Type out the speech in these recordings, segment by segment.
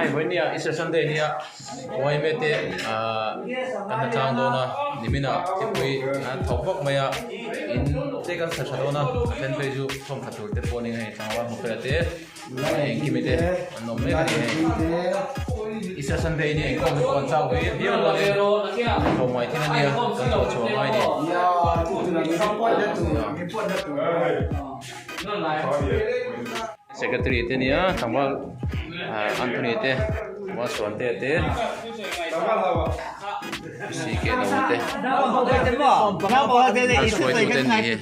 Hei vawinia Easter Sunday nia yma te ahh kan la tlang dawn a nimin ah thipui an thawk vak mai a in te kan sa tha dawn a a then phei chu thawm tha tur te pawh a ni hei tlangval hmu fela te engkimi te an awm mek a ni hei Easter Sunday nia inkhawm te pawh an chau ve viau rualin tlawmngai thil a nia kan thawh chhuah a ngai a ni. Secretary te nia tlangval Anthony te tlangval Suante te CK lo te an hruaitu te ni hi.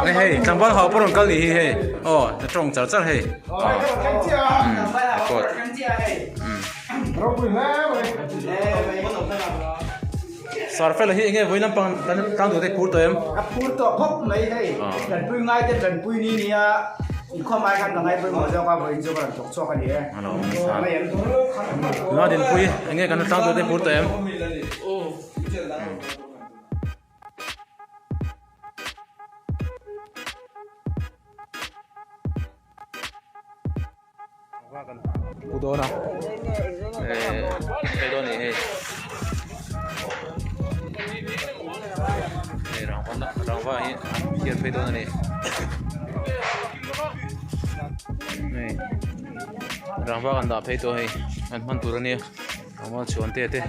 Hei hei tlangval ho pawh rawn kal ni hi hei aw a tawng char char hei aw umm record umm. Sir fela hi enge vawi lampang kan tlang duh te phur tawh em? Ka phur tawh khawp mai hei tanpui ngai te tanpui ni nia inkhawm ai khan ka ngai pawimawh zawk a vawiin chu ka rawn thawk chhuak a ni e. Nula dinpui enge kan tlang duh te phur tawh em? Pu dawn a eh phei dawn a ni hei hei rangva rangva hi an thiar phei dawn a ni hei rangva kan dah phei tawh hei an hman tur a nia rangva chhuan te te.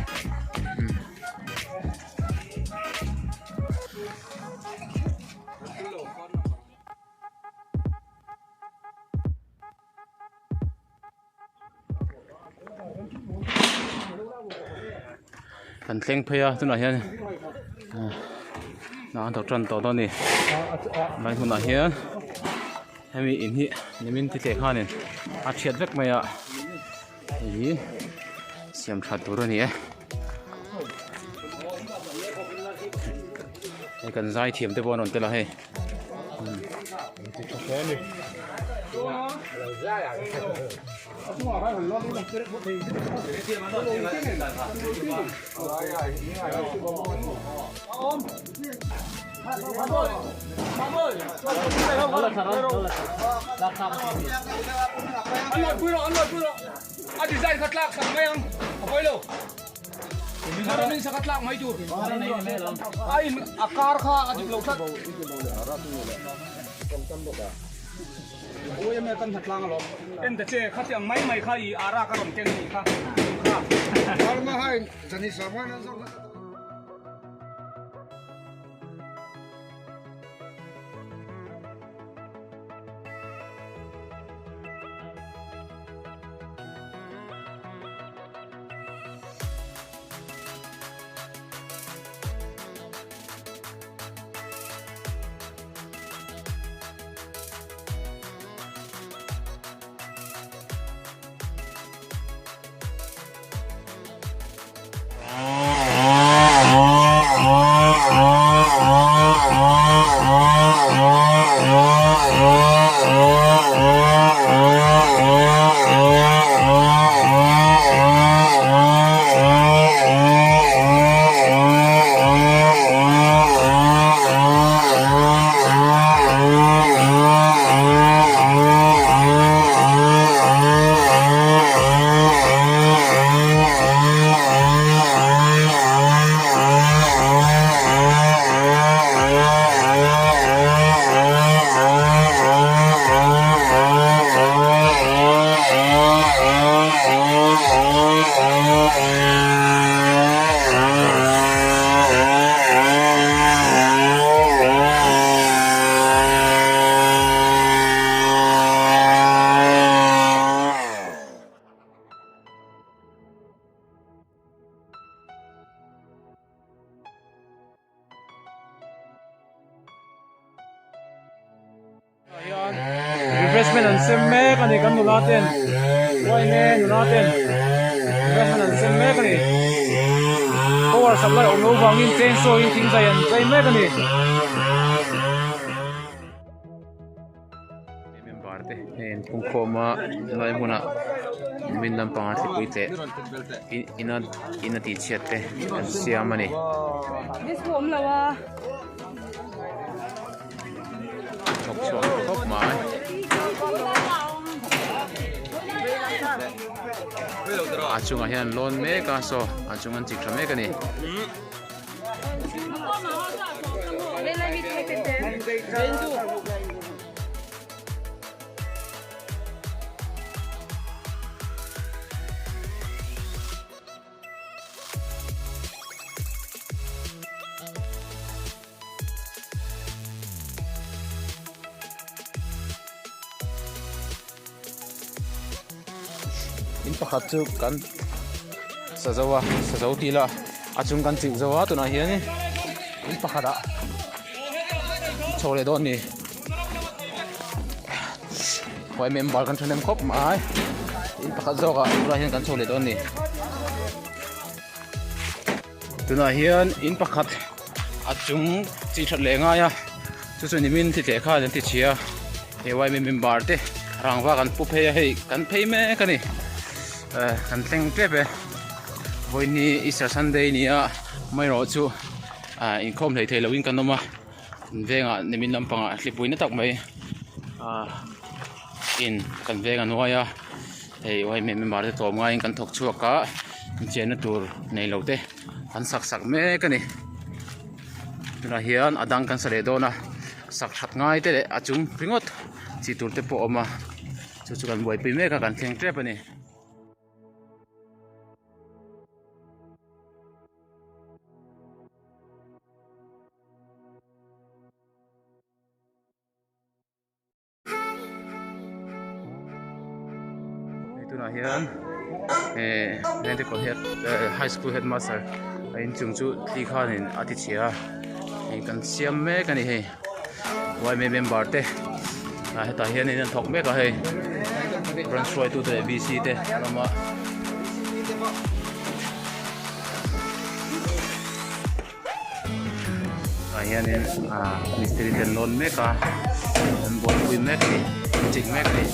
Kan thleng phei a tunah hian hna an thawk tan tawh dawn a ni lai hmunah hian hemi in hi nimin ti teh khanin a thiat vek mai a hei hi siam that tur a ni e hei kan zai thiam te pawh an rawn tel a hei. Refreshment an sem mek a ni kan nula ten uaime nula ten refreshment an sem mek a ni power supply awm loh vangin chainsaw in thingzai an chei mek a ni. Member te hei. Inpungkhawm a helai hmunah nimin lampanga thlipui teh in a in a tihchhiat te an siam a ni. Thawk chhuak khawp mai. A chungah hian lawn mek a saw a chung an chik tha mek a ni. In pakhat chu kan sa zo a sa zo tih ila a chung kan chilh zo a tunah hian in pakhat ah chho leh dawn a ni khuai member kan thahnem khawp mai in pakhat zawk ah tunah hian kan chho leh dawn a ni. Tunah hian in pakhat a chung chi that leh ngai a chu chu nimin thi teh khan an ti chhia he yma member te rangva kan pu phei a hei kan phei mek a ni eh kan thleng tep e vawiin Easter Sunday ni a amaherawh chu ah inkhawm hlei thei loin kan awm a kan vengah nimin lampangah hlipui na tak mai ah in kan veng a nuai a. Hei yma member te tlawm ngaiin kan thawk chhuak a inchianna tur nei lo te an sak sak mek a ni tunah hian a dang kan sa leh dawn a sak that ngai te leh a chung ringawt chi tur te pawh a awm a chu chu kan buaipui mek a kan thleng tep a ni. Hei tunah hian eh medical head eh high school headmaster a inchung chu thli khanin a ti chhia a hei kan siam mek a ni hei yma member te ah hetah hianin an thawk mek a hei branch hruaitu te leh VC te an awm a. Tah hianin ah mistiri te an lawn mek a an buaipui mek a ni an chik mek a ni.